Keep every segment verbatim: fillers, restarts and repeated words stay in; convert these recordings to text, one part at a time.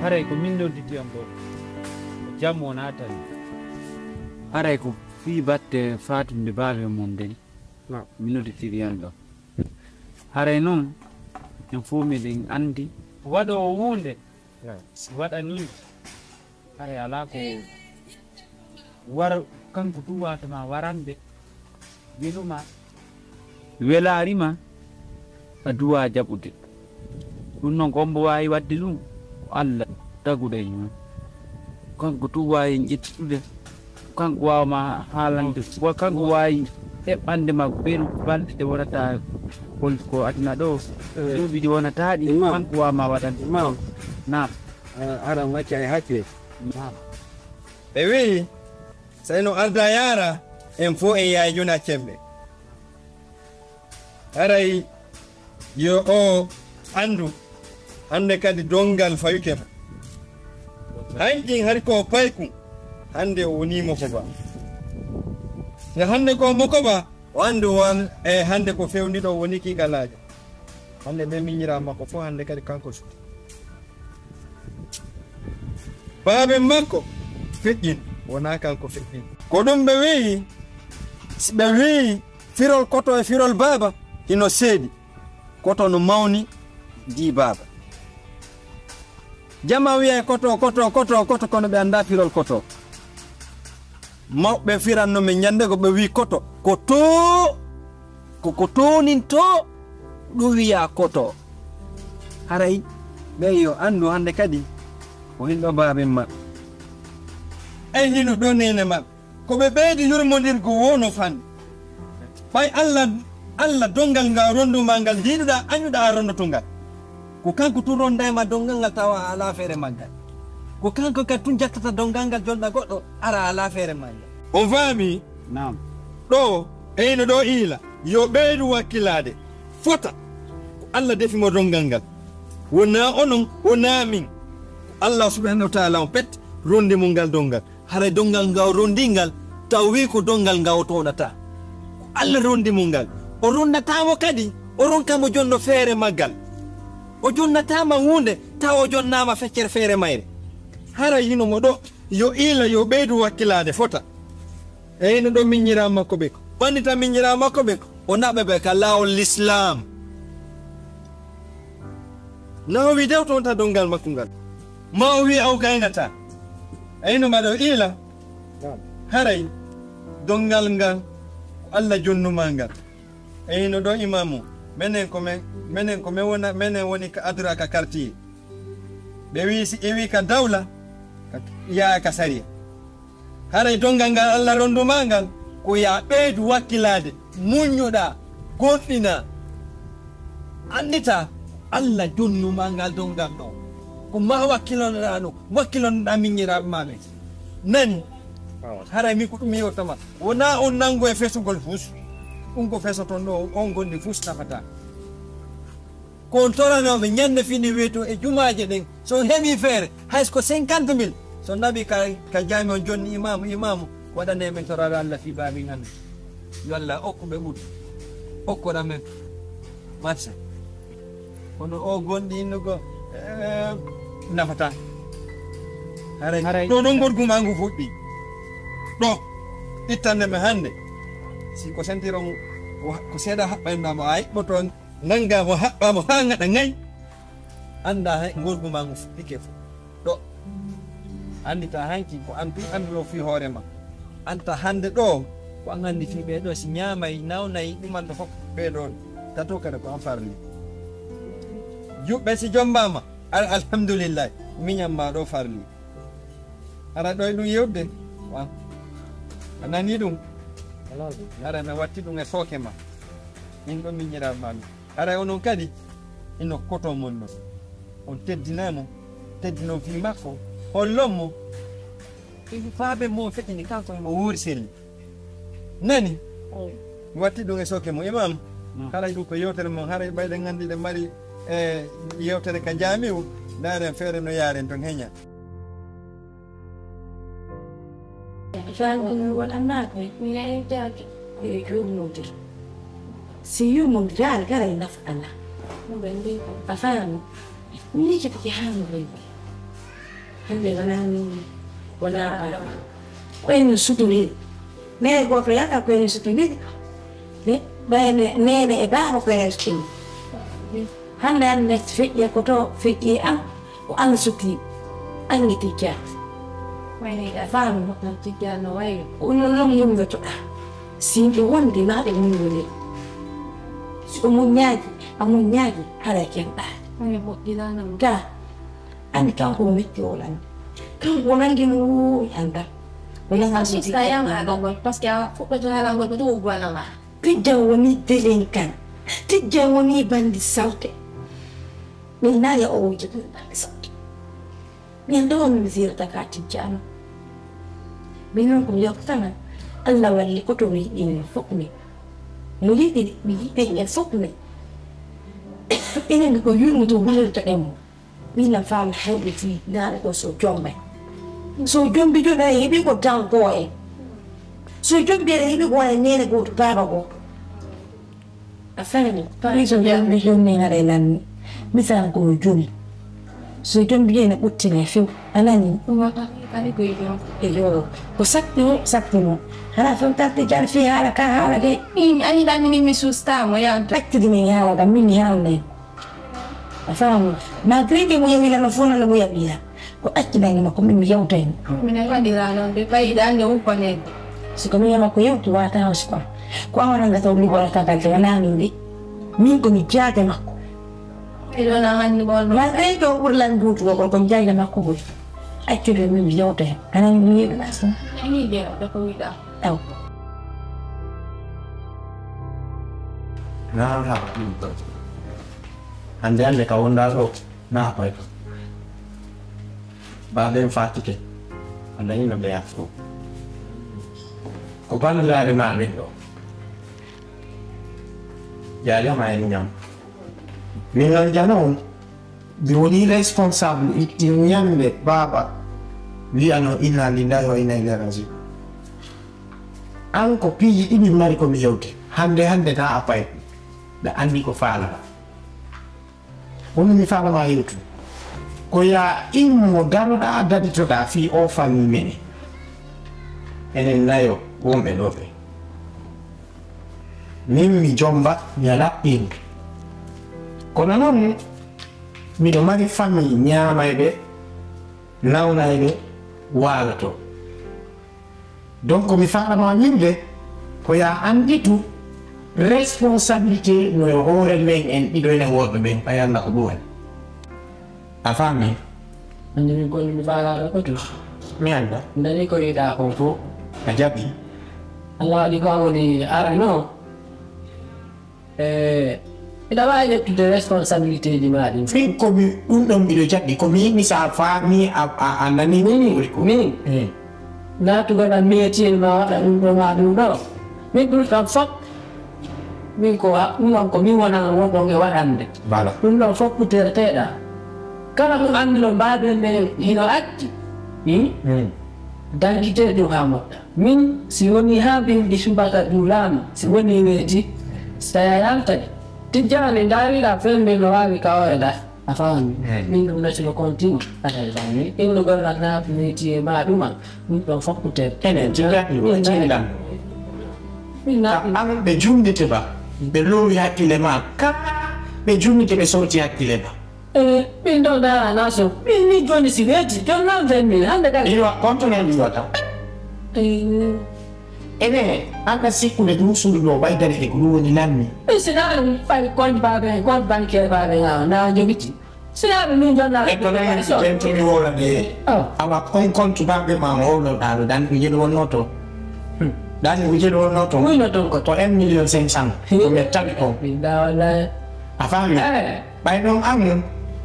Haray ko min nodditi on ɗo. Ko jam wonaa tan. Haray ko fii batte faatunde baaba e mum nden. Naam. Mi nodditiri on ɗo. Haray non, en fof miɗen anndi. Waɗoowo huunde, naam, si waɗanii, haray alaa ko war, kanko tun waawata ma warande. Welu ma. Welaari ma, a duwaa jaɓude. Ɗum noon, ko hombo waawi waɗde ɗum? Ko Allah taguɗo en. Kanko tun waawi en ƴettude. Kanko waawa ma haalande. Ko kanko waawi eɓɓande ma ɓeru balɗe ɗe wonata hol ko aduna ɗo. Eh. Duuɓi ɗi wonata ɗi, Imam. Kanko waawa ma waɗande. Imam. Naam. Ah, aran wacca e hakke. Naam. Ɓe wi'i, sey no arda yaara, en fof en yahay jona cembe. Haray yo o anndu, hannde kadi donngal fayuke mo. Hankin hari ko payku, hannde o woni mo ko ba. Nde hannde ko mo ko ba, o anndu won, e hannde ko fewndi ɗo woni kiikalaajo. Hannde ɓe miñiraa makko fof, hannde kadi kanko su. Baaben makko feƴƴin, wonaa kanko feƴƴin. Ko ɗum ɓe wi'i, si ɓe wi'i firol koto e firol baaba, hino seedi. Koto no mawni dii baaba. Jamaa wi'ay koto, koto, koto, koto, kono ɓe anndaa firol koto. Mawɓe firanno men ñande go ɓe wi'i koto, ko too, ko ko toonintoo ɗum wi'aa koto. Haray ɓe yo anndu hannde kadi ko hinɗo baaben maɓɓe. Ay hino ɗo neene maɓɓe. Ko ɓe ɓeydi yurmondirgo woo no fanɗi. Ɓay Allah, Allah donngal ngal ronndu ma ngal, njiiɗuɗaa, añuɗaa a ronndoto ngal. Ko kanko tun ronndayma donngal ngal tawa a alaa feere maggal. Ko kanko kadi tun jattata donngal ngal jonna goɗɗo ara a alaa feere maggal. On faami? Naam. Ɗo, eyno ɗo iila, yo ɓeydu wakkilaade. Fota, ko Allah defi mo donngal ngal. Wonaa onon, wonaa min. Ko Allah subhanahu wa ta'ala on pet ronndi mo ngal donngal. Haray donngal ngal o ronndii ngal, taw wii ko donngal ngal o toonata. Ko Allah ronndi mo ngal. O ronnataa mo kadi, o ronka mo jonno feere maggal. O jonnataa ma huunde, taw o jonnaama feccere feere mayre. Haray hino mo ɗo, yo iila, yo ɓeydu wakkilaade fota. Eyno ɗo miñiraa makko ɓe ko. Ɓannita miñiraa makko ɓe ko. O naɓa ɓe ka laawol Lislaam. Na o wi dewto on ta donngal makko ngal. Ma o wi aw gaynata. Eyno mbaɗo iila. Haray donngal ngal ko Allah jonnuma ngal. Eyno ɗo imaamu. Menen ko men, menen ko men wona, menen woni ka adra ka quartier. Ɓe wi si ƴewi ka dawla, ka, yaa ka sariya. Haray donngal ngal Allah ronnduma ngal, ko yaa ɓeydu wakkilaade, muññuɗaa, gomɗinaa. Annditaa, Allah jonnuma ngal donngal ɗo. Ko ma wakkilonoɗaa no, wakkilonoɗaa miñiraaɓe ma ɓe. Nani? Haray min ko ɗum mi yewtama. Wonaa on nanngu e fesugol fus. Ɗum ko fesoton ɗo, on gondi fus nafataa. Ko on toranooɓe ñande fini weeto e jumaaje ɗen. So on heɓii feere, hay so ko cinquante mille, so naɓi ka, ka jaami on jonni imaamu, imaamu, waɗanee men toraaɗo Allah fii baabi ngan. Yo Allah okku ɓe ɓuri. Okkora men marché. Kono o gonɗi innugo, eh, nafata. Haray, haray. Ɗo ɗon gorgu maa ngu fuɗɗi. Ɗo, ittande mi hannde. Si ko sentiron, ko seeɗa haɓɓanɗaa mo, a iɓɓoto. Nanngaa mo, haɓɓaa mo haa ngaɗa ŋay. Anndaa hay ngorgu maa ngu fuɗɗike fof. Ɗo. Annditaa hanki ko an tun annduɗo fii hoore ma. Anta hannde ɗo, ko an anndi fii ɓee ɗo, si ñaamay, nawnay, ɗumanɗo fof ɓee ɗo. Tato kadi ko an farli. Juɓɓe si jommbaama, al-, alhamdulillahi, miñan maa ɗo farli. Hara ɗo e ɗum yewde, wa. A nanii ɗum? Hara mi watti ɗum e sooke ma. Min ɗo miñiraaɓe ma ɗum. Hara onon kadi, ino koto mon ɗon. On teddinay mo, teddinon fii makko, hollon mo. Faabe mo feƴƴini kanko e mo wuuri selli. Nani? Mi watti ɗum e sooke mo. Imam, kala ɗum ko yewtere mon, haray ɓayɗen anndi ɗen mari, e, yewtere ka jaami'u, ndaaren feere no yaaren ton heña. Jangol waɗanaa ko mi yewtaaki e jurnude. Si yumum jaal garay nafa alaa. A faami? Ni jogiti haa no rewi. Hannde wonaa min, wonaa ɓaawo. Ko en sutondiri. Neene gooto yahata ko en sutondiri. Ne, ɓay ne, neene e baaba ko en sutondiri. Hannde hannde feƴƴe ko to feƴƴe an, ko an suti, an e Tijjaan. Wayne a faami mo tan Tijjaan no wayno. Ko ɗum noon yumnotoɗaa. Si yimɓe wonde maa ɓe muññondir. Si o muññaaki, a muññaaki, haray kenɗaa. Wayne moƴƴiraano mo. Gaa, anndi kanko o metti o lanndi. Kanko o lanndi no wowi annda. O lanndi Sista yam haala ngol, parce que a fuɗɗoto haala ngol ko ɗum ubbana ma. Tijjaan woni delinkan. Tijjaan woni bandi salte. Min naaya o wujja ɗum bandi salte. Min ɗo on mi firta ka Tijjaan. Min noon ko mi yoftana. Allah walli ko to mi yiɗi min fof min. Mo yiɗi mi yiɗi en fof min. Enen ko yurmi to hulirta en mo. Min na faama hewɓe fii naane ko so jombay. So jombi joni a heɓi ko tan ko en. So jombi aɗa heɓi ko en neene gooto baaba gooto. A faami? Faami so jombi joni haɗa e lanni. Misal ko no jombi. So jombi joni ɓuttine few. A nani? Ɗum wata kadi koye jom. E yo. Ko sakti o, sakti mo. Hara few tarte jan fi haala ka haala de. Min, ani ɗan min mi susta mo yanta. Accude min haala ɗan, min mi haala ɗan. A faami? Malgré que mo yawi lan o fof no mo yawi lan. Ko accidani makko min mi yewta hen. Minen waɗira noon de, ɓay hiɗa anndi on konen. Si ko min e makko yewti wata on siko. Ko an wonande taw liggorata balɗe wonaa min de. Min ko mi jaade makko. Ɓay ɗo na anndi ɓon ɗo. Malgré que o ɓuri lan juutugo ko ko mi jaade makko ɓuri. Accude min mi yewta hen. Anan mi yewi ɗa so. Ani de, ɗo ko wiɗa. Aw. Naa haa ɗum ɗo. Hannde hannde ka wonɗaa ɗo. Naa koy. Baaden faatike. A dañi no ɓeya fof. Ko banndiraaɓe maa min ɗo. Jaajama en ñam. Min noon jano on. Mi woni responsable itti ñande baaba wiyano inna lillahi wa inna ilayhi rajiun. An ko piiji ɗiɗi mari ko mi yewte. Hannde hannde ta a pay. Ɓe anndi ko faalata. Woni mi faalama yewtu. Ko ya immo daroɗa daditoɗa fii o famille mene. Enen nayo wonɓe ɗo ɓe. Min mi jomba, mi ala ɓiŋ. Kono noon, miɗo mari famille ñaamayɓe, nawnayɓe, waaloto. Donc, mi faalama wiide, ko ya annditu responsabilité no e hoore men en ɗiɗo enen worɓe ɓen, ɓay annda ko ɗum waɗi. A faami? Anndi min kono mi faalaaka ko to. Mi annda. Ndani ko yiɗaa kon fof. A jaɓi. Allah waɗi ko a woni arano. E, miɗa waawi ƴettude responsabilité ji maa ɗin. Min ko mi, ɗum ɗon miɗo jaɓi. Ko mi yiɗi so a faami, a, a, a nani min, min, min. Eh. Naatugol am métier ma waɗa ɗum ɗo ma ɗum ɗo. Min ɗum ɗon fof. Min ko wa-, ɗum ɗon ko min wonano wonɗon e waɗande. Voilà. Ɗum ɗon fof ko terteɗa. Kala ko anndino mbaɗen men hino acci. Hmm? Hmm. Dankite ɗum haa moƴƴa. Min, si woni haa bimbi subaka juulaama, si woni weeti, so tawi a yaltay. Tijjaani ndaarira fen men no waawi ka hoore ɗa. A faami? Eey. Min ɗum nati no continue. Aɗa faami? Innugol lan naatu métier ma ɗuma. Ɗum ɗon fof ko tel. Enen, tijjaani o, tijjaani. Min na- Ka an ɓe jumnite ba, ɓe loowi hakkille ma. Ka ɓe jumnite ɓe sorti hakkille ma. Eh, min ɗo ndaara nation. Min, min jooni si weeti, jooni noon ven min, hannde kadi. Iwa, konto noon iwata. Eh. Ene, an ka sikkude ɗum suudu ɗo, ɓay dañde ko ɗum woni lanni. Eh, si na ɗum, ɓay compte baɓe, compte bancaire baɓe, na, na jogiti. Si na ɗum, min jonna. E ko nani, jentumi wona de. Oh. Awa, kon compte baɓe ma, wona ɗaɗo, dan ko jeɗo wonno to. Hmm. Dan ko jeɗo wonno to. Wonno to ko. Ko un million cinq cent. Hmm. Ko mi tawi ko. Min da wallahi. A faami? Eh. Ɓay noon an,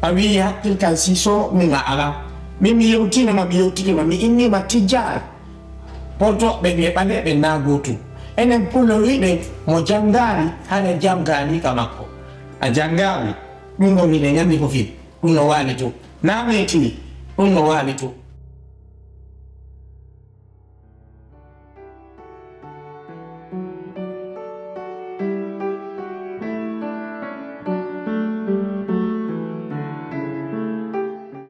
a wiyi hakkil kan si so min a alaa. Min mi yewtiima ma, mi yewtike ma, mi inniima Tijjaan. Poto ɓe wiye ɓaleeɓe naa gootum. Enen pullo wiɗen mo janngaali, hara janngaali ka makko. A janngaali, ɗum ɗo miɗen anndi ko fii, ɗum no waali to. Naa meetini, ɗum no waali to.